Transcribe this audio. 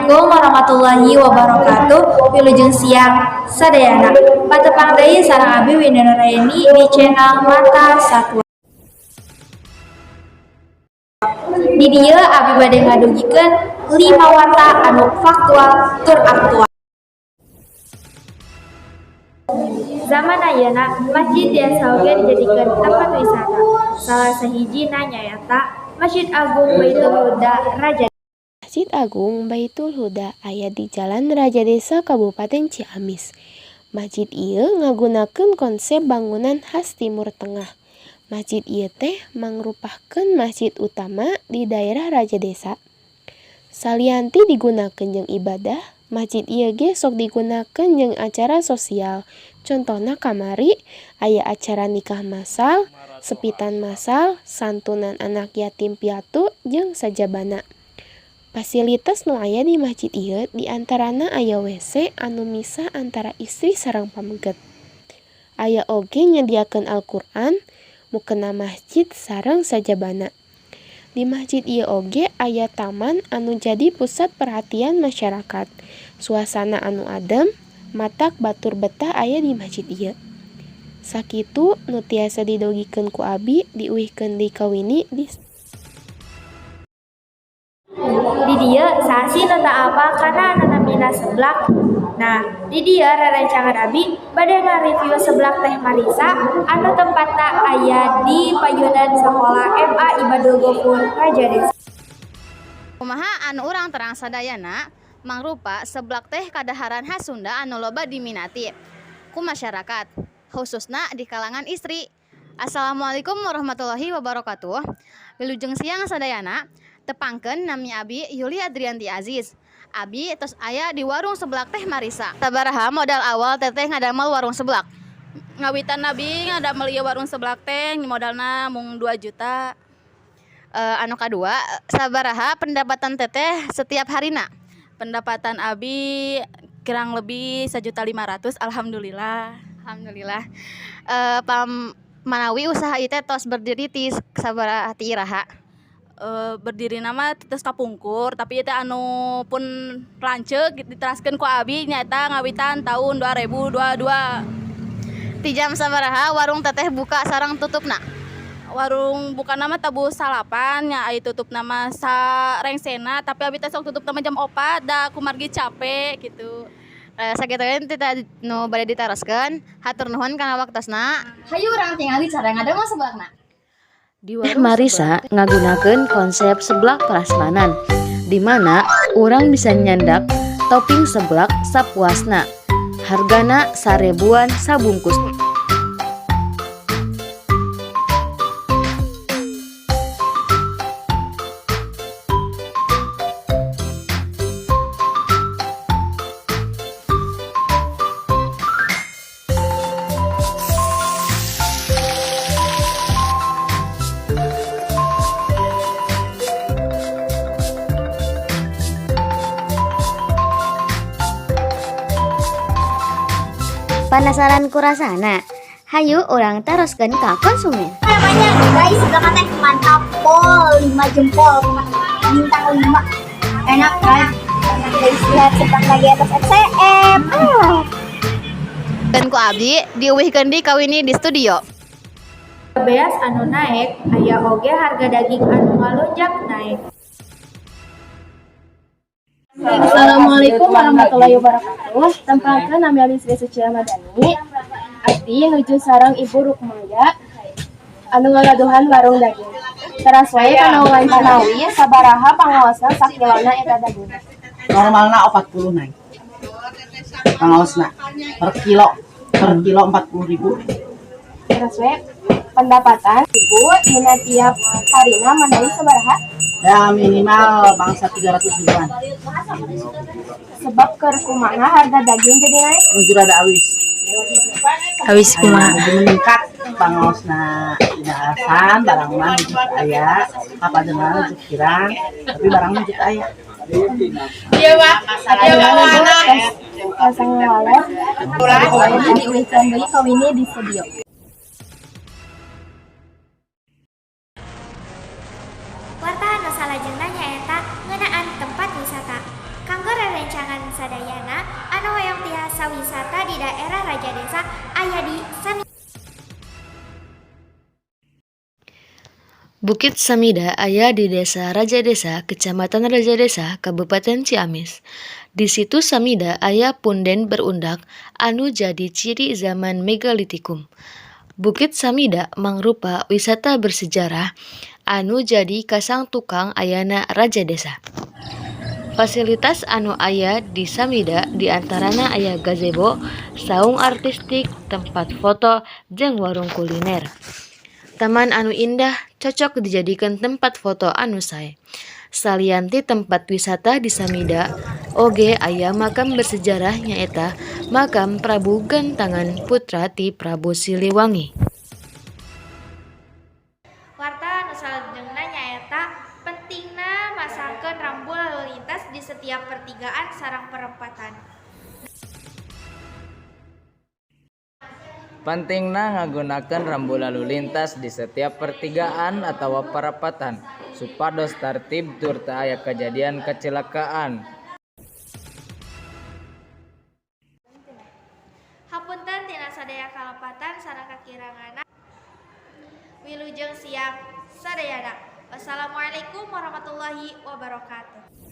Assalamualaikum warahmatullahi wabarakatuh. Wilujeng siang sadayana. Patepang deui sareng abi Winda Nuraini di channel Mata Satwa. Di dieu abi bade ngadugikeun 5 warta anu faktual tur aktual. Zaman ayeuna masjid tiasa oge dijadikeun tempat wisata. Salah sahijina nyaeta Masjid Agung Baitul Huda Raja. Masjid Agung Baitul Huda aya di Jalan Rajadesa, Kabupaten Ciamis. Masjid ieu ngagunakeun konsep bangunan khas Timur Tengah. Masjid ieu teh mangrupakeun masjid utama di daerah Rajadesa. Salian ti digunakeun jeung ibadah, masjid ieu ge sok digunakeun jeung acara sosial. Contohna kamari aya acara nikah masal, sepitan masal, santunan anak yatim piatu jeung sajabana. Fasilitas nu aya di masjid ieu diantarana aya WC anu misah antara istri sareng pameget. Aya oge nyadiakeun Al-Qur'an, mukena masjid sareng sajabana. Di masjid ieu oge aya taman anu jadi pusat perhatian masyarakat. Suasana anu adem matak batur betah aya di masjid ieu. Sakitu nu tiasa didugikeun ku abi, diuihkeun deui ka Wini di Di dieu saha sih nu teu apal kana anu namina seblak? Nah, di dieu rerencangan abi bade ngareview Seblak Teh Marisa anu tempatna aya di payunan Sakola MA Ibadul Gofur Rajadesa. Kumaha anu urang terang sadayana, mangrupa seblak teh kadaharan khas Sunda anu loba diminati ku masyarakat, khususna di kalangan istri. Assalamualaikum warahmatullahi wabarakatuh. Wilujeng siang sadayana. Tepangkeun, nami abi Yuli Adrianti Aziz. Abi tos aya di warung Seblak Teh Marisa. Sabaraha modal awal teteh ngadamel warung seblak? Ngawitan abi ngadamel ieu warung seblak teh modalna mung 2 juta. Anu kadua, sabaraha pendapatan teteh setiap harina? Pendapatan abi kurang lebih 1.500.000, alhamdulillah. Alhamdulillah. Pam manawi usaha ieu teh tos berdiri ti sabaraha, ti iraha? Berdiri mah tos kapungkur, tapi ieu teh anu pun lanceuk diteraskeun ku abi nyaeta ngawitan tahun 2022. Ti jam sabaraha warung teteh buka sareng tutupna? Warung buka mah tabuh 9 nya, ai tutupna mah sarengsena, tapi abi teh sok tutup mah jam 4 da kumargi capek gitu. Sakitu we teh nu bade ditaroskeun. Hatur nuhun kana waktosna. Hayu urang tingali cara ngadamel seblakna. Di Teh Marisa ngagunakeun konsep seblak prasmanan, di mana urang bisa nyandak topping seblak sapuasna. Hargana 1.000-an sabungkus. Penasaran ku rasana? Hayu urang teruskeun ka konsumen. Namanya guys, seblak teh mantap pol, 5 jempol, bintang 5, enak kan guys? Lihat seblak lagi atas FCM ah. Keun ku abdi diuihkeun deui ka Wini di studio. Beas anu naek, aya oge harga daging anu ngalonjak naek. Assalamualaikum warahmatullahi wabarakatuh. Tepangkeun, nami abdi Sri Suci Ramadhani. Abdi nuju sareng Ibu Rukmaya anu ngagaduhan warung daging. Teras wae kana wawancara, sabaraha pangaosna sakilona eta daging? Normalna 40 naik pangaosna per kilo, per kilo 40 ribu. Teras wae pendapatan Ibu dina tiap harina manawi sabaraha? Ya, minimal bangsa 300 ribuan. Sebab keur kumaha harga daging jadi naik? Nuju rada awis. Awis kumaha? Nuju meningkat pangaosna, alasan barang mah nuju aya apa dengan nuju kirang, tapi barang nuju aya. Pasang waler, diuihkeun deui ka Wini di studio. Warta anu salajengna nyaeta ngeunaan tempat wisata. Kanggo rerencangan sadayana anu hoyong tiasa wisata di daerah Rajadesa aya di Sami. Bukit Samida aya di Desa Rajadesa, Kecamatan Rajadesa, Kabupaten Ciamis. Di situ Samida aya punden berundak anu jadi ciri zaman megalitikum. Bukit Samida mangrupa wisata bersejarah anu jadi kasangtukang ayana Rajadesa. Fasilitas anu aya di Samida diantarana aya gazebo, saung artistik, tempat foto, jeung warung kuliner. Taman anu indah cocok dijadikeun tempat foto anu sae. Salian ti tempat wisata di Samida oge aya makam bersejarah nyaeta makam Prabu Gantangan putra ti Prabu Siliwangi. Warta anu salajengna nyaeta pentingna masangkeun rambu lalu lintas di setiap pertigaan sareng perempatan. Pentingna ngagunakeun rambu lalu lintas di setiap pertigaan atawa parapatan supados tartib tur teu aya kejadian kecelakaan. Hapunten tina sadaya kalepatan sareng kakiranganna. Wilujeng siang sadayana. Wassalamualaikum warahmatullahi wabarakatuh.